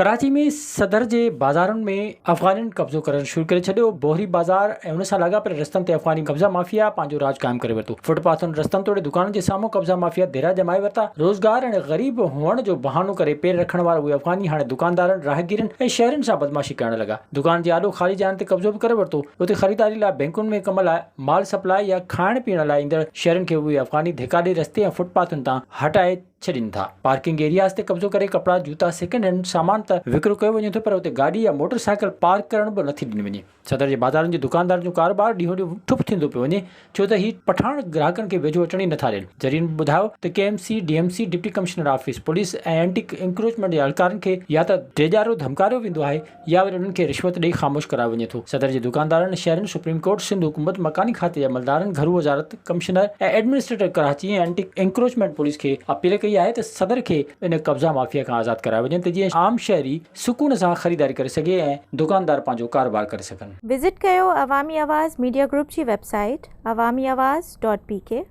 ڪراچي ۾ صدر جي بازارن ۾ افغانين قبضو ڪرڻ شروع ڪري ڇڏيو، بوهري بازار ۽ ان سان لاڳاپيل رستن تي افغاني قبضا مافيا پنهنجو راڄ قائم ڪري ورتو، فٽ پاٿن، رستن توڙي دڪانن جي سامهون قبضا مافيا ديرا ڄمائي ورتا، روزگار ۽ غريب هئڻ جو بهانو ڪري پير رکڻ وارا اهي افغاني هاڻي دڪاندارن، راهگيرن ۽ شهرين سان بدمعاشي ڪرڻ لڳا، دڪان جي آڏو خالي جاين تي قبضو به ڪري ورتو، اتي خريداري لاء بينڪن ۾ ڪم لاء مال سپلاء يا کائڻ پيئڻ لاء ايندڙ شهرين کي اهي افغاني ڌڪا ڏئي رستي ۽ فٽ پاٿن تان هٽائي ڇڏين ٿا. پارڪنگ ايرياز تي قبضو ڪري ڪپڙا، جوتا، سيڪنڊ هينڊ سامان ته وڪرو ڪيو وڃي ٿو پر اتي گاڏي يا موٽر سائيڪل پارڪ ڪرڻ به نٿي ڏني وڃي. صدر جي بازارن جي دڪاندارن جو ڪاروبار ڏينهون ڏينهن ٺپ ٿيندو پيو وڃي ڇو ته هي پٺاڻ گراهڪن کي ويجهو اچڻ ئي نٿا ڏين. ذريعن ٻڌايو ته K M C, D M C, deputy commissioner office, police ۽ anti encroachment جي اهلڪارن کي يا ته ڊيڄاريو ڌمڪاريو ويندو آهي يا وري انهن کي رشوت ڏئي خاموش ڪرايو وڃي ٿو. صدر جي دڪاندارن، شهرين، سپريم ڪورٽ، سنڌ حڪومت، مڪاني کاتي جي عملدارن، گهرو وزارت، commissioner ۽ administrator Karachi ۽ anti encroachment police کي اپيل ڪئي آهي ته صدر کي ان قبضا مافيا کان آزاد ڪرايو وڃي ته جيئن عام شهري سڪون سان خريداري ڪري سگهي ۽ دڪاندار پنهنجو ڪاروبار ڪري سگهن. وزٽ ڪيو عوامي آواز ميڊيا گروپ جي website Awami Awaz dot P K.